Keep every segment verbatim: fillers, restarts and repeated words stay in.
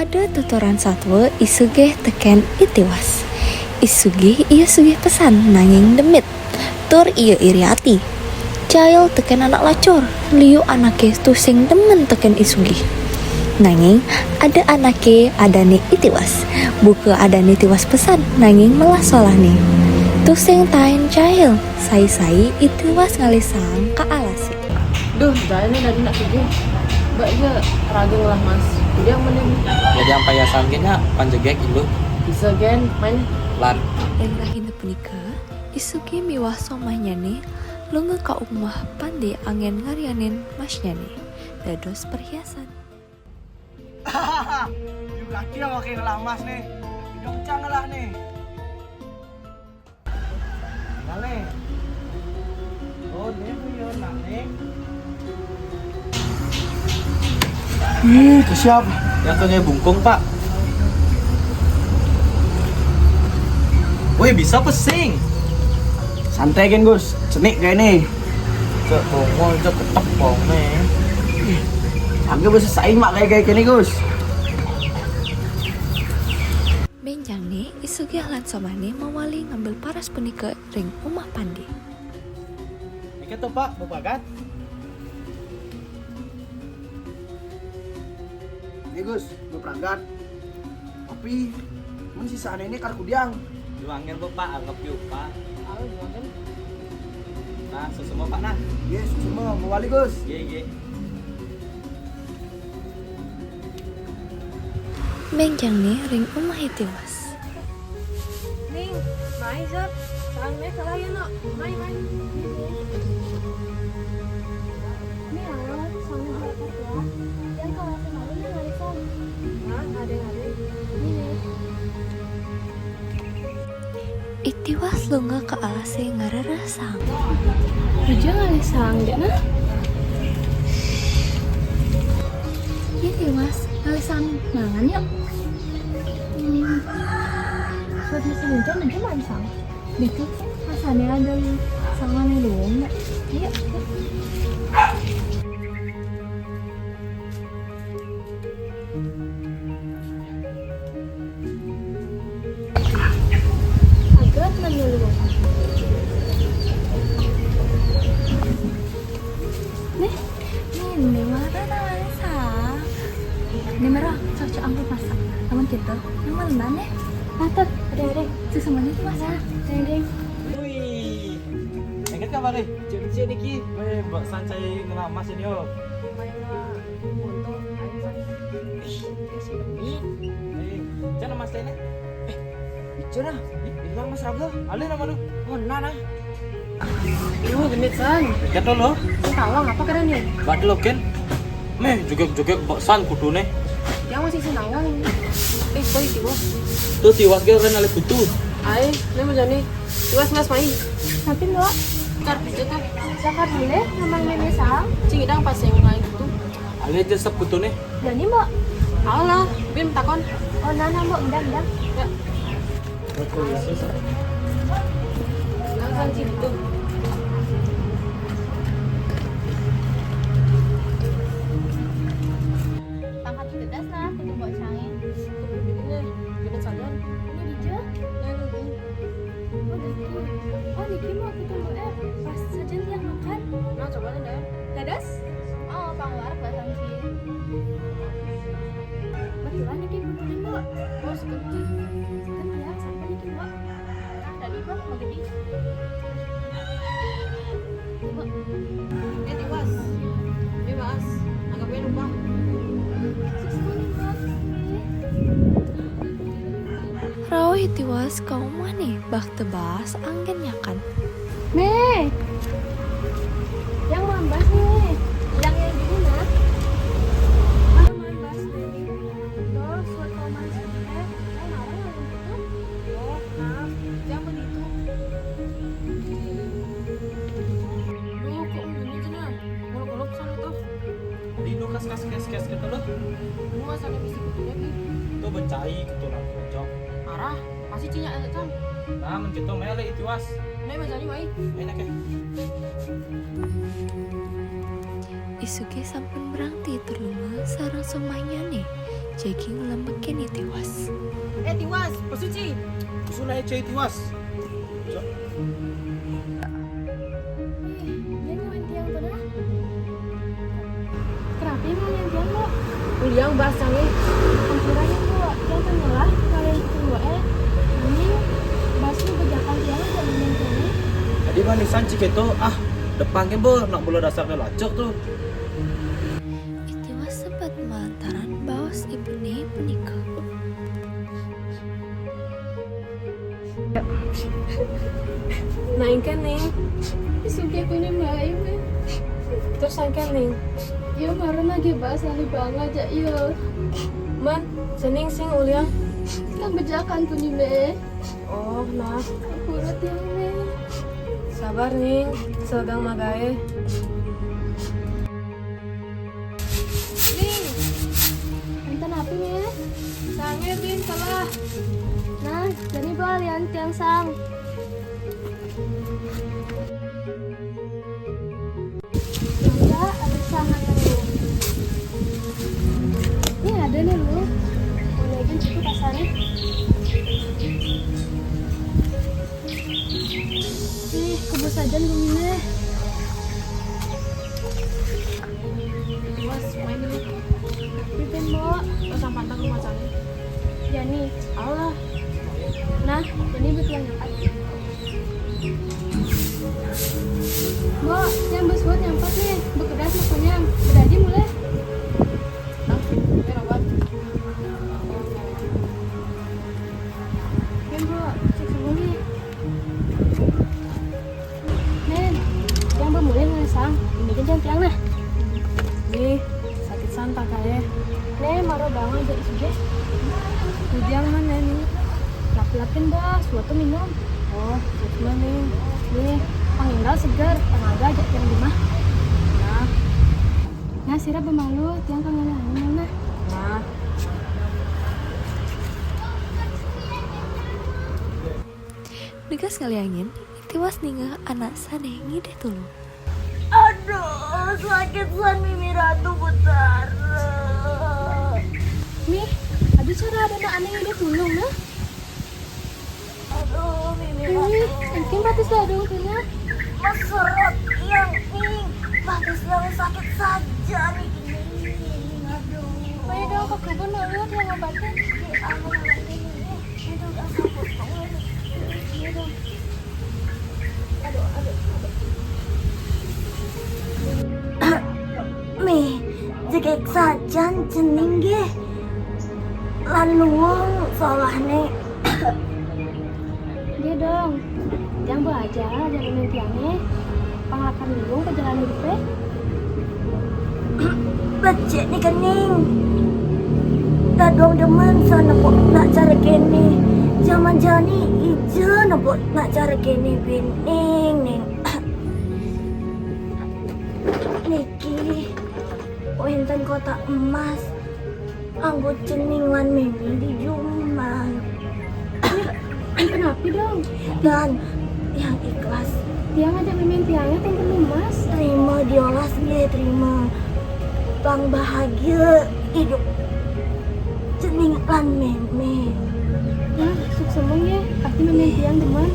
Ada tuturan satua isugih tekén I Tiwas. Isugih ia sugih pesan nanging demit. Tur ia iri ati. Cahil tekén anak lacur, liu anaké tusing demen tekén isugih. Nanging ada anaké adané I Tiwas. Buka adané Tiwas pesan nanging melah solahné. Tusing tain Cahil, sai-sai I Tiwas ngalih saang ka alasé. Duh, jani dadi nak sugih. Mbak iya raga ngelah mas. Dia mending. Jadi apa ya sangkina panjegek ilu. Bisa gen main. Lan. Ring rahina punika, Isugi miwah somahnyané lunga ka umah Pandi anggén ngaryanin masnyané dados perhiasan. Yuk kaki yang makin ngelah mas nih. Nyongcang ngelah nih. Nale. Oh, dia tuh ya, Nale. Ih, ke siapa? Yang kena bungkung, Pak. Woi, bisa pesing. Santai kan, Gus. Cenik kayak ini. Cek bongol, cek ketek bongol. Aku bisa saing mak kayak kayak ini, Gus. Menjang né, Isugih lan Somahné mawali ngambil paras punika ring umah Pandi. Niki to, Pak, bebagat. Nih, Gus, bepragat. Tapi, men sisane ini kar kudiang. Lu angel, Pak, anggap yuk, Pak. Nah, sesama, Pak, nah. Yes, sesama, mawali, Gus. Iya, iya. Menjang né ring umah I Tiwas. Ning, mai, Zat. Saang né kalah ya, no. Mai, mai. Ini alat, soalnya berangkat ya. Yang kalau aku malu nih, balik, San. Nah, ada, ada. Ini. I Tiwas lunga ka alasé ngarereh saang. Aja ngalih saang dek nah. I Tiwas ngalih saang mangan yuk. Hmm. Buat musim hujan aja main saang. Betul kan? Rasanya ada saang nih doang. Ayo. Agak menyeluruh. Nih, ini marah namanya sa. Ini merah cocok angkut masak. Namun kita, yang malam nih. Patut, ada ada. Sesamanya tuh masak. Ada ada. Wih, ingat kan balik? Cek-cek niki. Wih, Mbak San saya ngelamas ini, oh. Main lah. Foto, ayo, San. Ih, si Demi. Eh, cana mas tene. Eh, bicara. Ih, bilang mas raga. Ale nama lu? Oh, nana. Lu genit, San. Jatuh lo. Salah apa keren nih? Bat lo ken. Meh, jogek-jogek Mbak San kudune. Yang masih senawang. Eh, sorry, Tiwas. Tuh Tiwas ge keren ale butuh. Ae, ini mau jani. Tiwas ngas main. Tapi lo. Kar bisa tuh. Cakar dulu, memang meme sang. Cing idang pas yang lain gitu. Ale aja sep kutune. Jani, Mbok? Alah, Bim takon. Oh, nana, Mbok, ndang, ndang. Ya. Langsung situ. Tangkat kedas nah, kudu Mbok cangin. Ini, ini sadar. Ini dija. Nah, ini. Oh, niki. Oh, niki mau aku tunggu, eh, pas saja lihat makan. Nah, coba nih, Dam. Dadas? Oh, pang wareg lah, Samsi. Betulan niki butuhin, Mbok. Oh, sebentar. Sebentar ya, sampai niki, Mbok. Nah, tadi, Mbok, mau gede. Ini Tiwas. Ini Mas. Anggapnya lupa. Rauh I Tiwas ka umahne, bakta baas anggen nyakan. Mé, yang mambas nih, yang yang gini nah. Ayo mambas nih. Tuh, suat kau mambas nih, eh, eh, marah nggak gitu? Oh, maaf, jangan begitu. Duh, kok begini aja nah? Ngolok-ngolok sana tuh. Di nu kas kas kes kes gitu loh. Lu masa ada misi kutunya ki? Tuh becai ketulah pocong. Arah, pasti cinya ada cang. Nah, menceto mele I Tiwas. Nah, macam ini, wai. Enak ya? Isuke sampun berangti tur lunga sareng somahnyane. Jaging lembek kene Tiwas. Eh, Tiwas, pesuci. Pesu nae cai Tiwas. Ih, dia nyuain tiang tuh dah. Kenapa emang yang tiang, Mbok? Uliang bahas cange. Ampura nih, Mbok. Tiang teu ngelah kalian tunggu eh. Ini bahas bejakan tiang aja mending kene. Jadi manisan cik itu ah depan ke Mbok, nak bola dasarnya lacok tuh. Itiwa sempat melantaran baos ibune punika. Nah, engke, Ning. Suke punya bae, Meh. Terus engke, Ning. Iya, maren lagi bahas ahli banget aja, iya. Man, cening sing uliang. Kan bejakan punya, Meh. Oh, nah. Ampura ya, Meh. Sabar, Ning. Segang magae. Ning, enten apa nih? Sange, Bing, salah. Nah, jadi balian tiang sang. Ada, ada sangat ada. Ini ada nih lu. Mau naikin cukup kasarnya. Ih, kebus aja lu ini. Mas, main dulu. Pimpin, Mbok. Terus sampai ntar rumah cari. Jani. Allah. Nah, ini betul nyampat. Mbok, yang besuat nyampat nih. Bekedas pokoknya. Udah aja mulai. Hah? Ini obat. Ini, Mbok, cek sebelumnya. Nen, yang bemulai ngasang, ini kan tiang nah. Nih, sakit santak kae. Nen, maro bangun aja isuge. Bujang mana nih? Lap-lapin bos, suatu minum. Oh, suatu mana? Nih, panginggal seger, tenaga aja yang di mah. Nah. Nah, sirap bemalu, tiang kangen angin nah. Nah. Negas ngaliangin, Tiwas ningeh anak sane ngidih tulung. Aduh, sakit san Mimi Ratu Betara. Mih, aduh cara ada anak aneh ngidih tulung nah. Aduh, Mimi Ratu. Mih, engkin batis dadung tuh nah. Meserot yang ing, batis yang sakit saja nih ini. Aduh. Ayo dong ke kebun dulu dia ngobatin. Di anu ini. Mih, jegeg sajan cening nggih. Lan luwung solahne. Nggih, Dong. Tiang belajar jalanin tiangnya. Panglakan luwung perjalanan hidupnya. Becik ni kening. Dadong demen sa nepuk nak cara kene. Jaman jani ija nepuk nak cara kene bening ning. Niki wenten kotak emas. Anggo cening lan Mimi di jumah. Kenapa dong? Dan yang ikhlas. Tiang ngajak mimin tiangnya tengken emas. Terima diolas nggih, terima. Pang bahagia hidup cening lan Mimi. Nah, sukses ya. Pasti mimin tiang demen.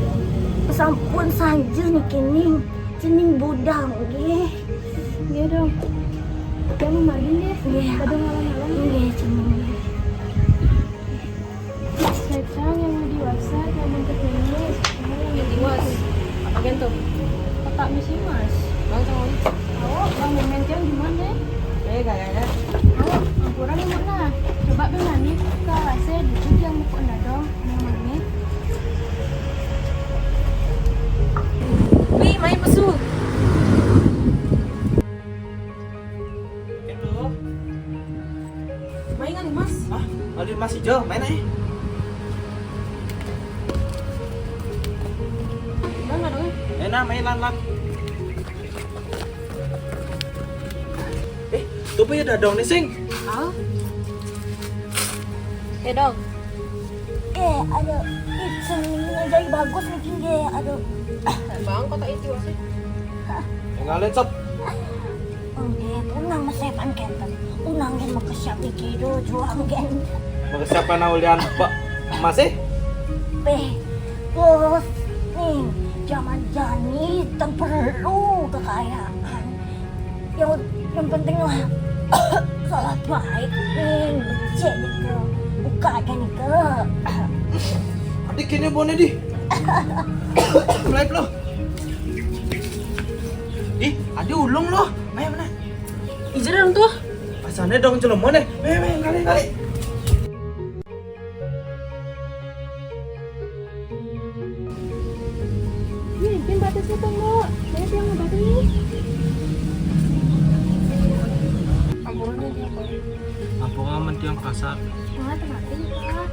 Sampun sanja niki ning. Cening budal nggih. Nggih, Dong. Jangan mandi nggih. Nggih. Badhe malam-malam. Nggih, cening nggih. Setan yang dewasa, yang mencegahnya, yang Tiwas. Apa gen tuh? Kotak misi, Mas. Bang, sama Oli. Tahu, Bang, Memen yang di mana? Eh, kayaknya. Tahu, ampura nih, Mak, nah. Coba Bang Nani, ke rasa dikit yang buku enda dong. Yang mana? Wi, main pesu. Gitu. Main kan emas? Ah, ada emas hijau, main aja. Enggak, enggak dong. Enak main lan lan. Eh, tuh ya dadong nih sing. Ah. Ya dong. Eh, ada. Ih, sing ini jadi bagus nih, King, ge. Aduh. Bang, kota itu sih. Tinggalin, Sob. Oke, unang mesepan kenten. Unang gen Makasiap iki do juang gen. Makasiap na ulian, Pak. Masih? Beh, bos, nih, zaman jani tang perlu kekayaan. Yang, yang penting lah, salah baik nih, cek ke, buka gen ke. Adik kene bone di. Mulai lo. Ih, adi ulung lo. Ayo mana? Ijarang tuh. Asane dong celomone. Ayo, ayo, kali, kali. Nih, bikin batu sih tunggu. Mana tiang batu nih? Ampungan dia, Pak. Ampun aman tiang kasar. Wah, teman ini, Pak.